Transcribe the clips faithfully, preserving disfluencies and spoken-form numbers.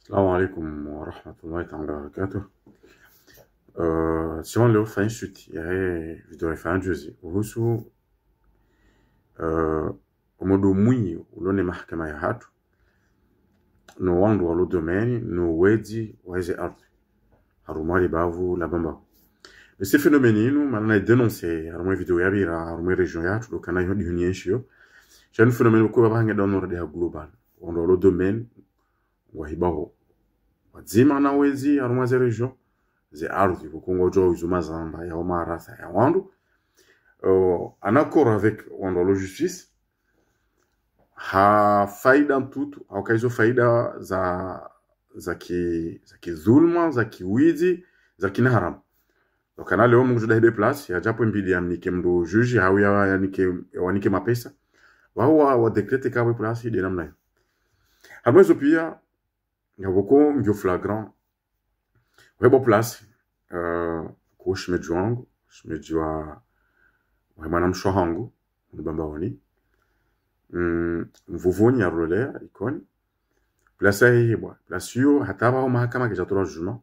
Assalamu alaikum wa rahmatullahi ta'ala wa barakatuh. Euh, sinon, leo fanya suite ya video ya fanya juzi. Uhusu, euh, omudu mwi ulo ne mahakama yahatru, no wandru walo domaine, no wedzi wa eze ardhi harumwa le bavu la Bambao. Mais ce phénomène inu, mana na dénoncer harumwa video yapvira, harumwa région yahatru, ndo ukana yo ndiho nyenshiyo. Sha inu phénomène ko ba bange dans l'ordre global. Wandru walo domaine, ngwahibaho wadzima na wedzi harumwa ze région, ze ardhi, pvoko ngwadjo wizo mazamba ya omarasa ya wandru. Euh, en accord avec wandru walo justice, ha faida ntutu, hauka izo faida za, za ki, za kidhulma, za kiwidzi, za kinaharamu. Ndo ukana leo mndru ngudjo dahibe place, yadja pvo mbidi yamnike mndru juge, hau ya, yanike, yawanike mapesa. Wao wa, wa décréter ka pvo place, nde namna iyo. Harumwa izo pia, ngapvoko ngiyo flagrant. Wahibwa place, euh, ko shemedji wangu, shemedji wa, wa mwanamshe wahangu, ni Bambaoni. Mm, Mvuvuni ya Rolea, Ikoni. Place yahihibwa. Place iyo, hata pvao mahakama kayidja towa jugement.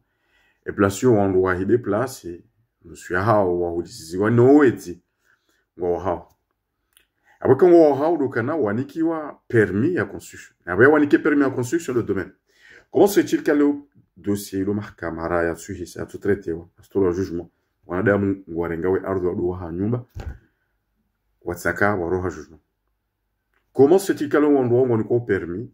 E place iyo, wandru wahibe place, nusu yahao, wahuliziwa no wedzi, ngwao wahao. Apvo eka ngwao wahao ndo ukana wanikiwa permis ya construction. Na apvo yawanike permis ya construction le domaine. Comment se fait-il que le dossier lo mahakama ra yatsuhisa, yatsu traitewa, yatsu towa jugement, wanadamu ngwarengao e ardhi wado waha nyumba, watsaka waroha jugement? Comment se fait-il que le wandru wao ngwanikwa permis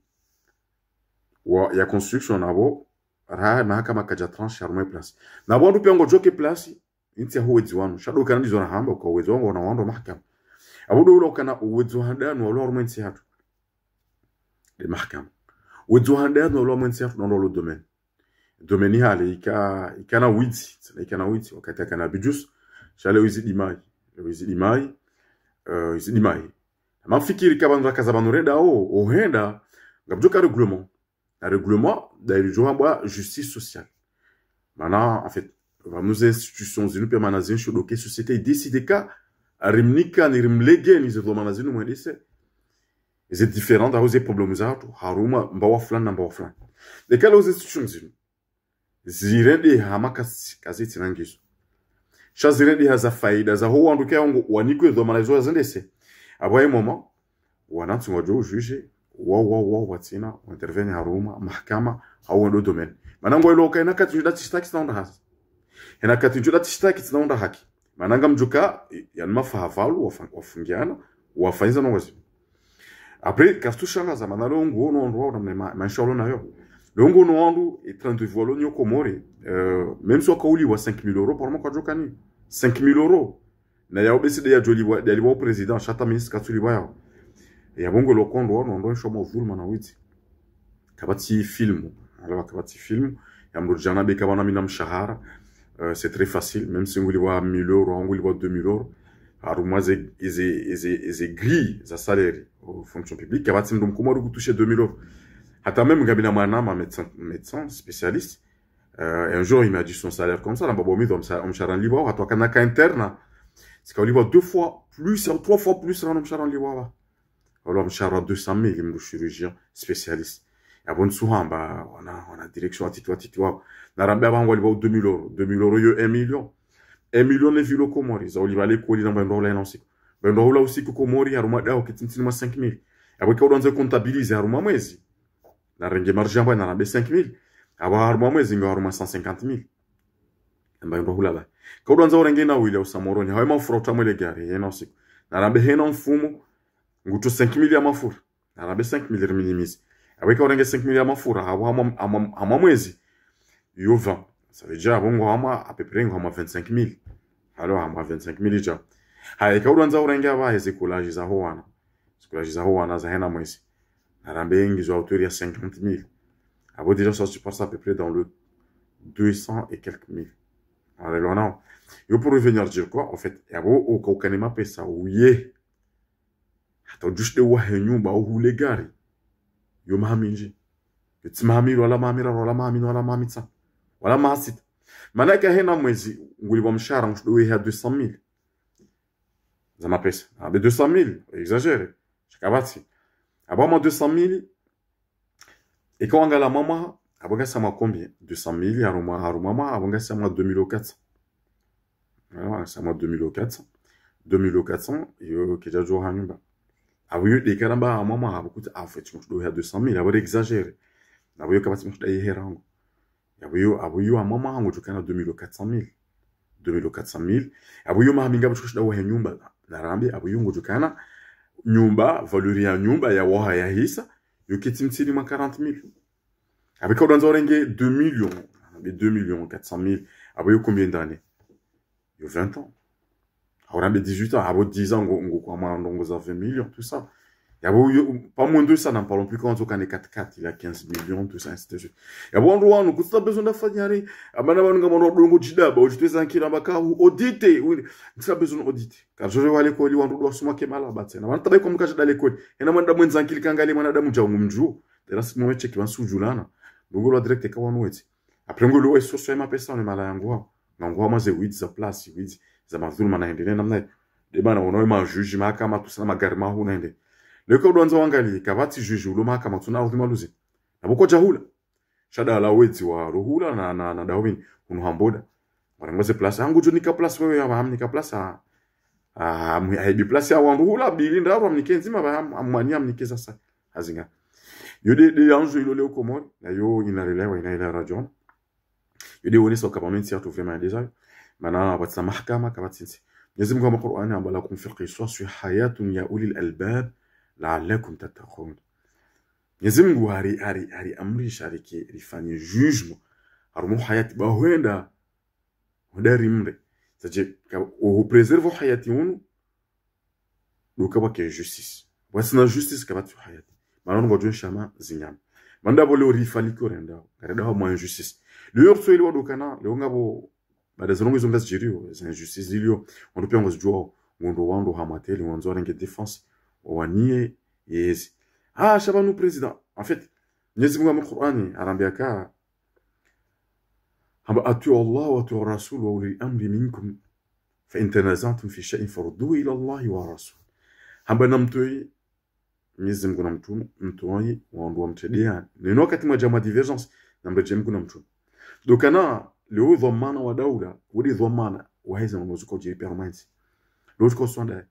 wa, ya construction na apvo ra mahakama kayidja trancher harumwa e place? Na apvo wandru pia ngwadjoka e place, intsi yaho wedzi wanu. Sha ndo ukana ndizo nahamba, uka wedzi wanu ngwao na wandru wa mahakama. Apvo ndo ula ukana wedzi wa handani walo harumwa entsi yahatru, nde mahakama. Wedzi wa handani walo harumwa entsi yahatru, ndo wandru walo domaine. Domaine hale, ika, ikana widzi, tsena ikana widzi, wakati yakana bijus, sha leo izidi mayi, leo izidi mayi, euh, izidi mayi. Ama mfikiri ka pvanu raka za pvanu renda o, ohenda, ngapvodjoka règlement. Na règlement, nda iridjo hambwa justice sociale. Mana, en fait, pvanu ze institutions zinu pia mana zinu sho ndo uka e société idécide ka, rimnikeni, rimlegeni ze dhwamana zinu mwendese ze différends, hau ze problèmes zahatru, harumwa mbawa fulani na mbawa fulani. Eka leo ze institutions zinu zirendeha makasi, kazitsina ngizo. Sha zirendeha za faida zaho wandru kaya ngo wanikwe dhwamana izo wazendese. Apvo e moment, wanantsi ngwadjo juger, wao, wao, wao, watsina, wa intervenir harumwa mahakama, hau wendo domaine. Mana ngwailo ka ina kati ndjo da tsi shitaki tsina unda haki. Ina kati ndjo da tsi shitaki tsina unda haki. Mana ngamdjoka, yani mafaha pvalo, wafa-, wafungiana, wafanyiza ndrongoo zinu. Après, kazitsu shangaza, mana leo nguono wandru wao na ma-, maesha walo nayo. Leo nguono wandru, e train de vie walo nayo Komori, euh, même si waka uliwa cinq mille euros par mois kwadjoka ni. Cinq mille euros. Na yao besi nde yadjo liwa, nde yaliwa o président, sha hata ministre katsu liwa yao. Yapvo ngwelo kondo wandru, wandru wensho mwa dhulma na widzi. Kapvatsi filmu. Alors, kapvatsi filmu. Ya mndru djana be kapvana mina mshahara. Euh, c'est très facile. Même si nguliwa mille euros, nguliwa deux mille euros. Harumwa ze, ze, ze, ze grille za salaire, euh, fonction publique. Kapvatsi mndru mkomori kutoucher deux mille euros. Hata même ngapvina mwanama médecin, médecin spécialiste. Euh, un jour, il m'a dit son salaire comme ça, namba bo mi ndo msa-, mshahara nilipvwao, hata wakana ka interne. Tsika ulipvwa deux fois plus, ou trois fois plus, na mshahara nilipvwao. Wala mshahara deux cent mille, mndru chirurgien spécialiste. Yapvo ntsu hamba, wana, wana direction watiti, watiti wao. Narambe apvaha ngwalipvwao deux mille euros. Deux mille euros yo un million. Un million ne vilo Komori, za ulipva likoli namba ndo hula yena usiku. Mba ndo hula usiku Komori, harumwa daho ketsi ntsini mwa cinq mille. Yapvo eka udjwandza comptabiliser harumwa mwezi. Narenge marge yambwa narambe cinq mille. Apvaha harumwa mwezi ngo harumwa cent cinquante mille. Mba ndo hula ba. Eka udjwandza urenge na wili usa Moroni. Hawe mafura utamwele gari, yena usiku. Narambe hena mfumo, ngutso cinq mille ya mafura. Narambe cinq mille riminimise. Apvo eka urenge cinq mille ya mafura, apvo hamwa, hamwa, hamwa mwezi. Yo vingt. Ça veut dire, apvo ngo hamwa, à peu près, ngo hamwa vingt-cinq mille. Alors, hamwa vingt-cinq mille dja. Haya, eka udjwandza urenge apvaha, ze collages zaho wana. Ze collages zaho wana za hena mwezi. Narambe ngizo à hauteur ya cinquante mille. Apvo déjà, ça, tu passes à peu près dans le deux cents et quelques mille. Alors, là, non. Yo, pour revenir dire quoi, en fait, yapvo, uka, ukana mapesa, uye. Hata udjushinde wahe nyumba, uhule gari. Yo maha mindji. Yo tsi maha mili, wala maha miraru, wala maha mine, wala maha mitsanu. Wala maha sita. Mana eka hena mwezi, ngulipvwa mshahara, ngushindo weha deux cent mille. Za mapesa. Ah, be deux cent mille, exagéré. Sha kapvatsi. Apvo hamwa deux cent mille, eka wangala hamwa mwaha, Apvo ngasi hamwa combien? Deux cent mille, harumwa, harumwa mwaha, apvo ngasi hamwa deux mille quatre cents. Voilà, ngasi hamwa deux mille quatre cents. Deux mille quatre cents, yo kedjadjo ha nyumba. Apvo yo de karamba hamwa mwaha, apvo kutsi, ah, en fait, mutru do ya deux cent mille, apvo re exagéré. Apvo yo kapvatsi mutru da ye hera ngo. Apvo yo, apvo yo hamwa mwaha ngudjo kana deux mille quatre cent mille. Deux mille quatre cent mille. Apvo yo maha minga mutru kashida wahe nyumba. Narambe, apvo yo ngudjo kana nyumba, valeur ya nyumba, ya waha ya hisa, yo ketsi mtsini mwa quarante mille. Apvo eka udjwandza urenge deux millions, apvo deux millions quatre cent mille, apvo yo combien d'années? Yo vingt ans. Apvo rambe dix-huit ans, apvo dix ans ngo, ngo kwa mwa ndrongo za vingt millions, tout ça. Apvo yo, pas moins de ça, n'en parlons plus, quand on dit quatre-quatre, il a quinze millions, tout ça, ainsi de suite. Apvo wandru wanu, kutsina besoin d'afanyari, amana wanu ngamwandru wadongo djidaba, udjitweza nkila maka, u-, audite, oui, kutsina besoin audite. Car je vais à l'école, wandru do wasoma ke mala batsena. Wanu tabai kwa mkaji da l'école, ena mwana da mwendza nkili kangali, mwana da mudja ngumdjuo. Dera si mwe cheki wansu djulana. Ndrongo lwa direct ka wanu wetsi. Après ngo lo weso so mapesa ne mala yangu wao. Nangu wao maze widzi za place, widzi za madhuluma na hende ne namna. De bana wono ma juge mahakama tout ça na magari mahu na hende. Leo ka udjwandza wangali, kapvatsi juge ulo mahakama tsuna audhi maluzi. Na pvoko djahula. Sha da la wedzi wa rohula na, na, na Darwin, unu hamboda. Warangoze place, hangu djonika place wewe ya hamnika place, ah, ah, amu-, aibi place ya wandru hula, bili ndraru hamnike ndzima, ba ham-, hamwani hamnike sasa. Hazinga. Yo de, de anjo ilo leo Komori, na yo inna lillahi wa inna ilayhi raji'un. Yo de wonesa ukapvamensi yatru vraiment déjà. Mana pvatsina mahakama, kapvatsi ntsi. Mwenyezi Mungu hamba Qur'ani hamba lakum fil qisasi hayatun ya ulil albab la'allakum tattaqun. Mwenyezi Mungu hari, hari, hari amrisha, hari ke, rifanye jugement. Harumwa hayati ba hwenda, hwenda rimre. C'est-à-dire, ka, o préserver hayati unu, do kapvwake justice. Pvwatsina justice kapvatsi hayati. Mana unu ngwadjo shama zinyama. Mana pvo leo rifaliki orenda, karenda hamwa injustice. Leo rutso ili wadokana, leo ngapvo, baada zilongo izo ngazidjiriyo, za injustice zilio, wandru pia ngwazidjuao, ngondo wandru hamwateli, wandzo warenge défense, wawaniye, yezi. Ah, sha pvanu président. En fait, Mwenyezi Mungu hamba Qur'ani, harambia ka, hamba ati'u Allah wa ati'u Rasul wa ulil amri minkum. Fa in tanaza'tum fi shay'in farudduhu ila Allahi wa Rasul. Hamba namtwii Mwenyezi Mungu na mtrume, mtwii wandru wa mtredeani. Neno wakati mwadja mwa divergence, namredjee Mungu na mtrume. Dokana, leo dhwamana wa daula, wudi dhwamana, waheze mwamozi kwa ujiri pia romanzi. Leo tuko swanda.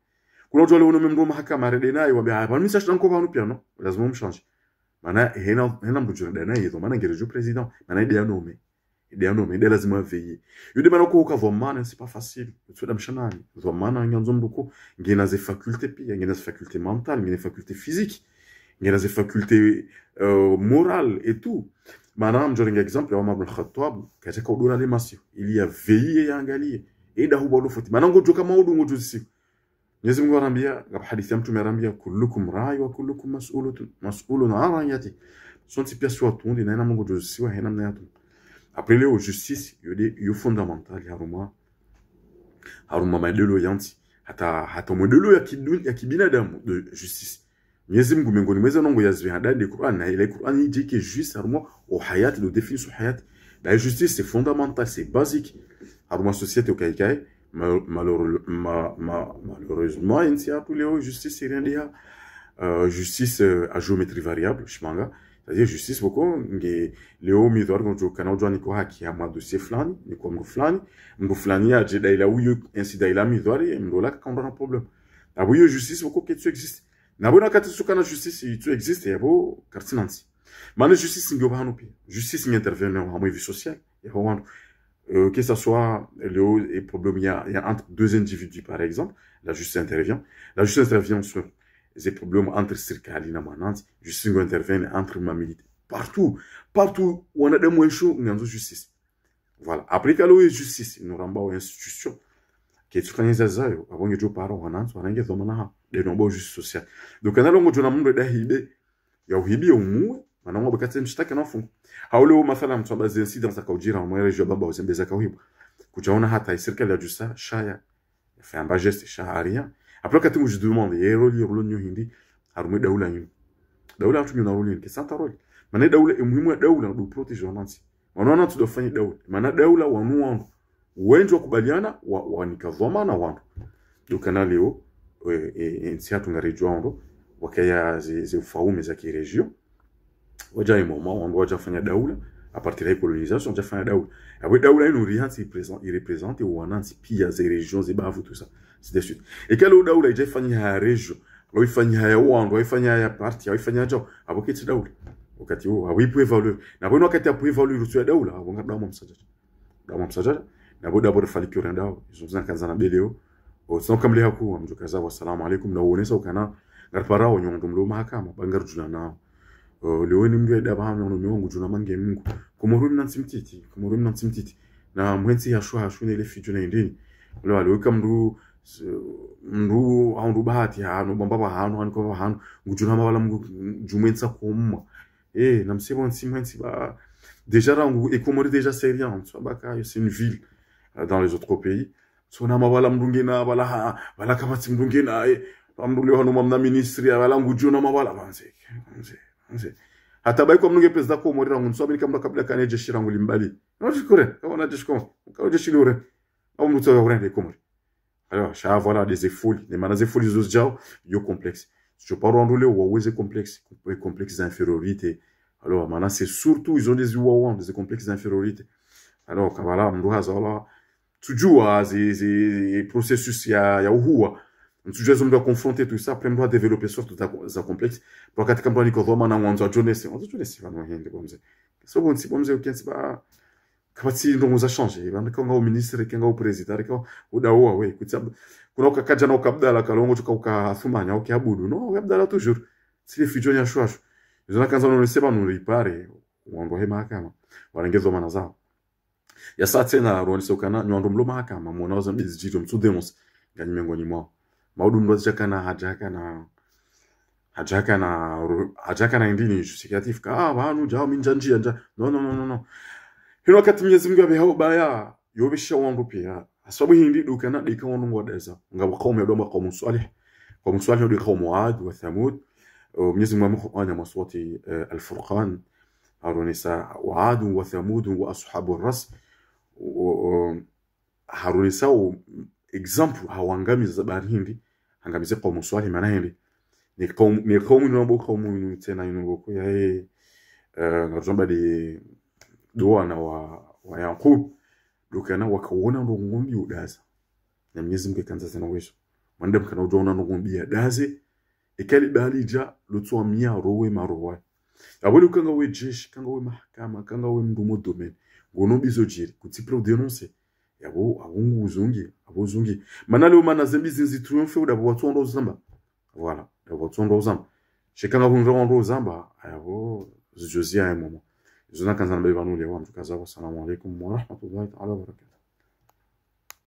Kuna udjua leo uno memndru mahakama, rende naye, wambe, ah, pvanu misa shida nko pvanu pia, no? Lazima umshanji. Mana, hena, hena mndru djurenda naye, dhwamana ngeredjo président. Mana, ide ya nome. Ide ya nome, ide lazima veiller. Yo de mana ko uka dhwamana, c'est pas facile. Utsu da mshanani. Dhwamana ngandzo mndru ko, ngena ze faculté pia, ngena ze faculté mentale, ngena ze faculté physique, ngena ze faculté, euh, morale et tout. Mana, mdjorenga exemple, ya Omar bin Khattab, katsaka udura le masihu. Il y a veiller ya angaliye. Eda huba lo foti. Mana ngodjo kama udu ngodjo zisihu. Mwenyezi Mungu harambia, ngapvo hadisi ya mtrume harambia, kullukum ra'i wa kullukum mas'ulun, mas'ulun an ra'iyati. Sontsi pia si watrundi, na hena mndru ngudjo uzisiwa, hena mna yatru. Après leo justice, yo de, yo fondamentale, harumwa, harumwa maendeleo ya ntsi. Hata, hata maendeleo ya kidun-, ya kibinadamu de justice. Mwenyezi Mungu mengoni mweze ndrongo ya ziwe handani de Qur'an, na ile Qur'an idje ke justice harumwa o hayati, de définir o hayati. La justice, c'est fondamental, c'est basique. Harumwa société ukaikai, ma-, malheureux-, ma-, ma-, malheureusement, entsi yatru leo justice irendeha, euh, justice, euh, à géométrie variable, shimanga. C'est-à-dire justice, pvoko, nge, leo midhwari ngodjo kana udjua niko haki hamwa dossier fulani, niko mndru fulani, mndru fulani yadje daila uyo, ainsi daila midhwari, mndru ola kakaundra na problème. Apvo yo justice, pvoko ketsu existe. Na pvo na wakati tsukana justice itsu existe, yapvo kartsina ntsi. Mana justice ngiyo pvahanu pia. Justice ngi intervient hamwe vie sociale, ya wandru. Euh, que ça soit le, les problèmes il y a, il y a entre deux individus, par exemple, la justice intervient. La justice intervient sur les problèmes entre sirikali na mwanantsi. Justice ngi intervient entre ma militaire. Partout, partout, wanadamu wesho ngandzo justice. Voilà. Après, kalo ye justice, inu ramba o institution. Ketsu kanyeza zayo, apvo ngedjo para wanantsi, wanange dhwamana ha. De nombo justice sociale. Donc, kana longo djona mndru da hibe, ya uhibi ya umuwe, mana ngwa bakatse mshitaki na ufungu. Hau leo mathala mtru amba ze incidents zaka udjira, mwe région baba uzembe zaka uhibu. Kudjaona hata sirikali ya djusa, sha ya, ya fanya mba geste, sha ya rien. Après, kati ngudji demande, ye rôle, ye rôle nyo hindri, harumwa daula yinu. Daula yatru nyo na rôle yinu, ke santa rôle. Mana daula, e muhimu ya daula, do protéger wanantsi. Wanu wanantsi do fanya daula. Mana daula, wanu wanu. Wendji wakubaliana, wa, wanika dhwamana wandru. Donc, kana leo, e, e, e, ntsi yatru ngaredjua wandru, wakaya ze, ze ufaume za ki région. Wadja imoma, wandru wadja fanya daula. À partir de la colonisation, djafanya daula. Apvo daula inu ri hantsi i présent, i représente wanantsi pia, ze région, ze bavu, tout ça. Ainsi de suite. Eka lo daula idja ifanya ya région, lo ifanya ya wandru, ifanya ya parti, ifanya ya djao, apvo ketsi daula. Wakati wo, apvo ipvo évaluer. Na apvo inu wakati apvo évaluer, utsu ya daula, apvo nga damu msadjadja. Damu msadjadja. Na apvo d'abord fali kiorenda, izo zina kanza na beleo. O, tsina ukamle haku, amdjo kaza wa salamu alaikum, na uonesa ukana, ngariparao nyi wandru mlo mahakama, ba ngarudjuna nao. O, leo ni mndru ya daba hama, no mndru ngudjuna mange Mungu. Komori mna ntsi mtiti, Komori mna ntsi mtiti. Na mhentsi ya shwa, shwa ne ile fidjo na indini. Leo, leo ika mndru, s-, mndru, au mndru bahati, hanu, bamba ba hanu, hanu kwa ba hanu, ngudjuna mawala Mungu, djumwentsa kumwa. Eh, na msebo ntsi mhentsi ba, déjà rangu, e Komori déjà c'est rien, tu vois, ba ka, c'est une ville, euh, dans les autres pays. Tsona mawala mndru ngena, wala ha, wala kapvatsi mndru ngena, eh, mndru leo hanu mamna ministre, wala ngudjuna mawala, banze, banze, banze. Hata bayi kwa mndru nge président Komori rangu, ntsu amini kamna kabila kane jeshi rangu limbali. Non, je suis correct, kama na jeshi Komori, kama jeshi lore. Au mndru tsawa urende Komori. Alors, sha, voilà, des folies. Ne mana ze folies zo zidjao, yo complexe. Si tu parles en roulé, wa weze complexe, complexe d'infériorité. Alors, maintenant, c'est surtout, ils ont des, des complexes d'infériorité. Alors, kabala, mndru haza, voilà, tsudjua, ze, ze, ze processus ya, ya uhuwa. Tsudjua zo mndru a confronter tout ça, après mndru a développer sorte za, za complexe. Pour wakati ka mndru a niko dhoma na mwandzo a jeunesse. Mwandzo a jeunesse, pvanu hende, kwa mze. So bon, si bon, mze, ukensi ba, kapvatsi ndrongo za changer. Pvanu ka nga u ministre, ka nga u président, ka udawa, we, kutsa, kuna uka kadja na uka Abdallah, kalongo, tuka uka Athumani, uka Abudu. Non, uka Abdallah toujours. Si le futur ya shwa shwa. Izo na kanza no seba no ripare, wandru he mahakama. Walenge zo mana zao. Ya sa tsena, roni se ukana, nyi wandru mlo mahakama, mwona oza mbizi djito, mtsu dénoncer, nganyi mengoni mwao. Maudu mndru azidjakana, hadjakana, hadjakana, hadjakana indini, justificatif, ka, ah, pvanu, djao, mi ndja ndjia, ndja. Non, non, non, non, non. Hino wakati Mwenyezi Mungu ya behao baya, yo besha wandru pia. Asabu hindri dukana, deka wandru ngwadaza. Nga wa kaumu ya doma kaumu Swalih. Kaumu Swalih, deka kaumu Ad, wa Thamud. O, Mwenyezi Mungu mwa Qur'an, mwa surati, eh, Al-Furqan. Haronesa, wa Ad, wa Thamud, wa Ashabu Ras. O, o, haronesa o exemple, hawangamiza bari hindri, hangamize kaumu Swalih mana hindri. Ne kaumu, ne kaumu inu bo kaumu inu tsena inu bo ko ya, eh, eh, ngarudjamba de dowana wa, wa Yaqub. Dukana wakaona ndrongo mbi udaza. Na Mwenyezi Mungu kanza tsena wezo. Mwanadamu kana udjua ona ndrongo mbi ya daze, ekali bali dja, lotso amia rowe marowa. Apvo le ka nga we jeshi, ka nga we mahakama, ka nga we mndru mo domaine. Ngono mbi zo djiri, kutsi pré dénoncer. Yapvo, apvo ngu uzungi, apvo uzungi. Mana leo mana ze mbi zinzi triomphe, udapvo watsu wandru uzamba. Voilà, udapvo watsu wandru uzamba. She ka nga hundra wandru uzamba, yapvo, zidjozi ya momo. Izo na kanza na bayi pvanu le wa mndru kaza wa, assalamu alaikum wa rahmatullahi ta'ala wa barakatuh.